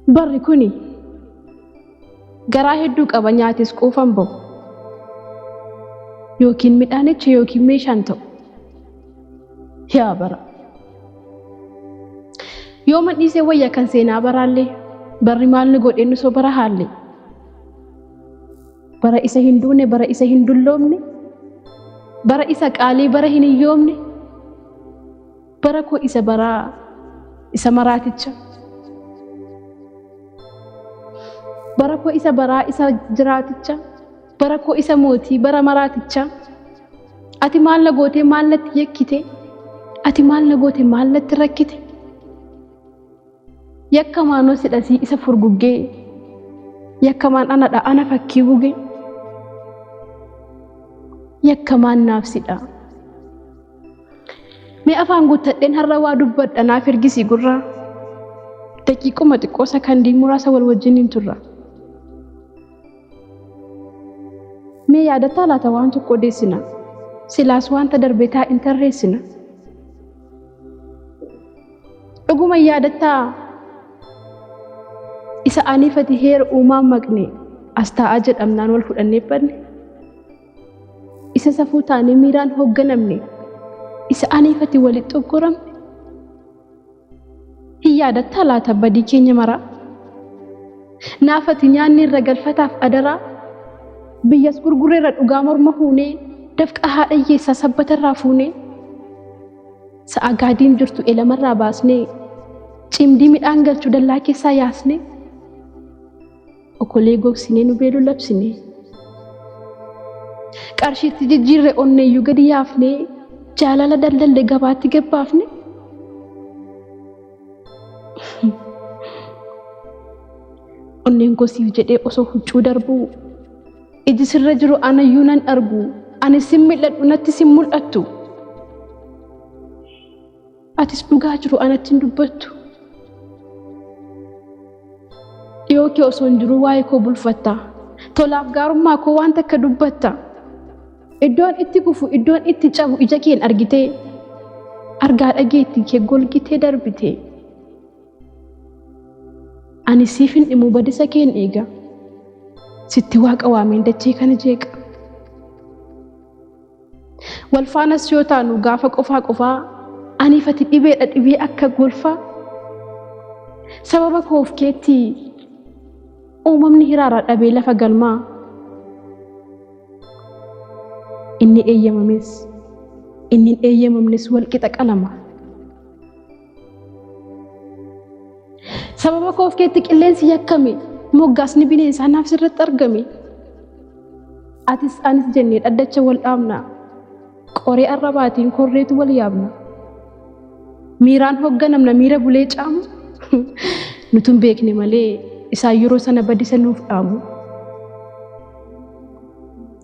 Barri kuni garaa hedduu qaba nyaates quufan bahu. Yookiin midhaanicha yookiin meeshaan ta'u. Yaa bara. Yooman dhiisee wayya kan seenaa baraallee barri maal nu godhee nu sobara haallee. Bara isa hin duune bara isa hin dulloomne bara isa qaalii bara hin hiyyoomne bara koo isa baraa isa maraaticha. Bara koo isa baraa isa jiraaticha bara koo isa mootii bara maraaticha. Ati maal na gootee maal natti yakkite? Ati maal na goote maal natti rakkite? Yakkamaanoo si dhasii isa furguggee yakkamaan anadha ana fakkii guge yakkamaan naaf sidha. Mee afaan guuttadheen har'a waa dubbadha naaf ergisii gurraa. Daqiiquma xiqqoo sakandii muraasa wal wajjin hin turra. Mee yaadataa laata waan tokko odeessina. Silaas wanta darbe taa'in tarreessina. Dhuguma yaadattaa isa aniifati heera uumaan maqne as taa'aa jedhamnaan wal fudhannee badne. Isa safuu taanee miiraan hoogganamne isa aniifati walitti xoggoramne. Hin yaadattaa laata badii keenya maraa? Naafati nyaanni irra galfataaf adaraa biyyas gurgureerra dhugaa morma huunee dafqa haadha hiyyeessaa sabbatarraa fuunee sa'a gaadiin jirtu elamarraa baasnee cimdii midhaan galchu dallaa keessaa yaasnee okolee gogsinee nu beeluu labsinee qarshiitti jijjiirre onneeyyuu gadi yaafnee jaalala daldalle gabaatti gabbaafne. Onneen koo siif jedhee osoo huccuu darbuu iji sirra jiru anayyuu nan argu ani sin mil'adhu natti sin mul'attu. Atis dhugaa jiru anatti hin dubbattu. Dhiyoo kee osoo hin jiruu waa'ee koo bulfatta. Tolaaf gaarummaa koo waan takka dubbatta. Iddoon itti kufu iddoon itti cabu ija keen argitee argaa dhageettii kee golgitee darbite. Ani siif hin dhimu badisa keen eega. Sitti waaqa waameen dachee kana jeeqa. Wal faanas yoo taanu gaafa qofaa qofaa aniif ati dhibeedha dhibee akka golfaa. Sababa koof keetti uumamni hiraara dhabee lafa galmaa. Inni eeyyamames inni hin eeyyamamnes wal qixa qalama. Sababa koof keetti qilleensi yakkame moggaasni bineensaa naaf sirratti argame. Atis anis jennee dhaddacha wal dhaabna. Qoree arrabaatiin korreetu wal yaabna. Miiraan hoogganamna miira bulee caamu. Nutu hin beekne malee isaan yeroo sana badisa nuuf dhaamu.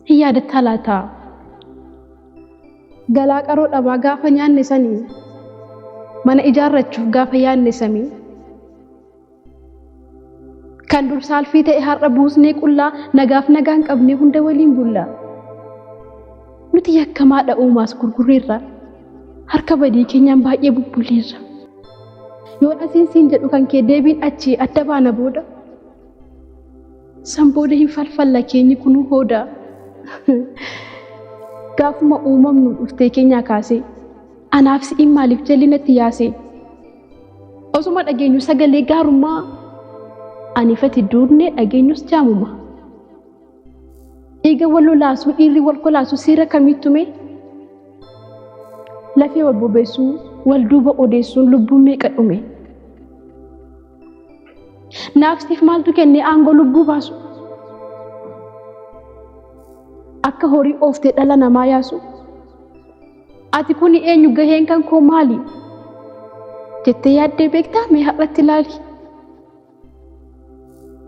Hin yaadattaa laata? Galaa qaroo dhabaa gaafa nyaanne sanii mana ijaarrachuuf gaafa yaadne samii. Kan dur saalfii ta'e har'a buusnee qullaa nagaaf nagaan qabnee hunda waliin bulla. Nuti yakkamaadha uumaas gurgurreerra harka badii keenyaan baay'ee bubbulleerra. Yoon asiin siin jedhu kan kee deebiin achii adda baana booda. San booda hin falfalla keenyi kunuu hooda. Gaafuma uumamnu dhuftee keenyaa kaasee anaaf si'iin maaliif jallinatti yaase. Osuma dhageenyu sagalee gaarummaa anifati duudnee dhageenyus jaamuma. Dhiiga wal lolaasuu dhiirri wal kolaasuu seera kamiittume lafee wal bobeessuu wal duuba odeessuun lubbuun meeqa dhume. Naafsiif maaltu kennee aangoo lubbuu baasu? Akka horii ooftee dhala namaa yaasu. Ati kuni eenyu gaheen kan koo maali? Jettee yaaddee beektaa mee har'atti ilaali.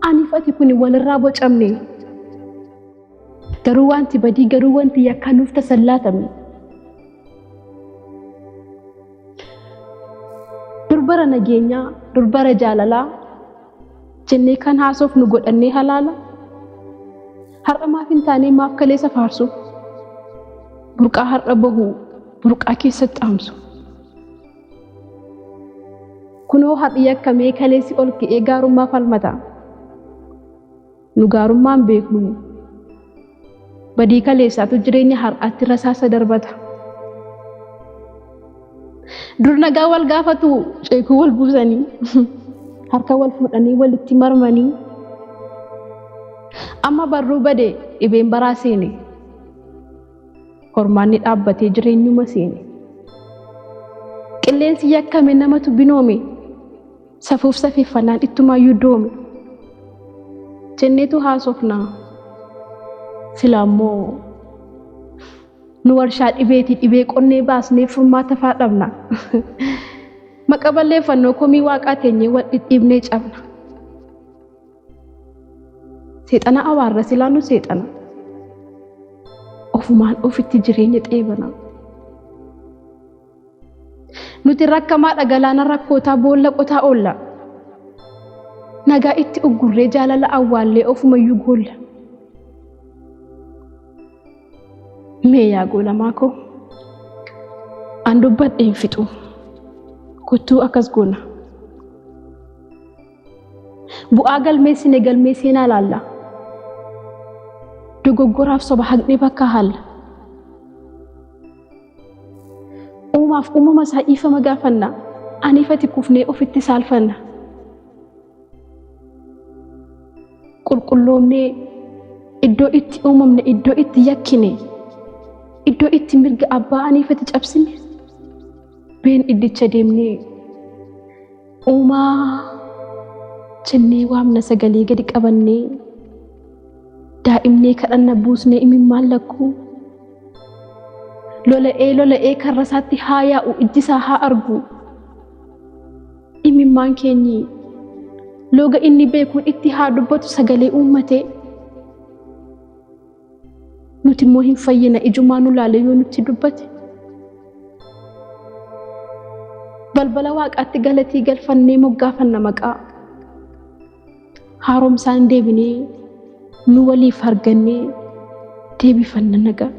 Aniif ati kuni walirraa bocamne. Garuu wanti badii garuu wanti yakkaa nuuf tasallaatamne. Durbara nageenyaa, durbara jaalalaa jennee kan haasofnu godhannee halaala. Har'a maaf hin taanee maaf kaleessa faarsu? Burqaa har'a bahu burqaa keessatti dhaamsu. Kunoo har'i yakkamee kaleessi ol ka'ee gaarummaa falmata. Nu gaarummaan beeknu. Badii kaleessaatu jireenya har'aatti rasaasa darbata. Dur nagaa wal gaafatu ceekuu wal buusanii harka wal fuudhanii walitti marmanii amma barruu bade dhibeen baraa seene. Hormaanni dhaabbatee jireenyuma seene. Qilleensi yakkame namatu binoome. Safuuf safeeffannaan ittumaayyuu doome. Jenneetu haasofnaa. Silaa immoo nu warshaa dhibeetii dhibee qonnee baasnee furmaata faa dhabna. Maqa balleeffannoo komii waaqaa teenyee wal dhidhiibnee cabna. Seexana abaarra silaa nu seexana. Ofumaan ofitti jireenya xeebana. Nuti rakkamaadha galaana rakkootaa boolla qotaa oolla. Nagaa itti uggurree jaalala awwaallee ofumayyuu goolla. Mee yaa goolamaa koo an dubbadheen fixu kottuu akkas goona. Bu'aa galmeessine galmee seenaa laalla. Dogoggoraaf soba haqnee bakka haalla. Uumaaf uumama isaa dhiifama gaafanna. Aniifati kufnee ofitti saalfanna. Qulqulloomnee iddoo itti uumamne iddoo itti yakkine iddoo itti mirga abbaa aniifati cabsine been iddicha deemnee uumaa jennee waamna sagalee gadi qabannee daa'imnee kadhanna buusnee imimmaan lakkuu lola'ee lola'ee karra isaatti haa yaa'u ijjisaa haa argu imimmaan keenyi looga inni beekuun itti haa dubbatu sagalee uummatee nuti immoo hin fayyina ijumaa nu laale yoo nutti dubbate. Balbala waaqaatti galatii galfannee moggaafanna maqaa. Haaromsaan deebinee nu waliif argannee deebifanna nagaa.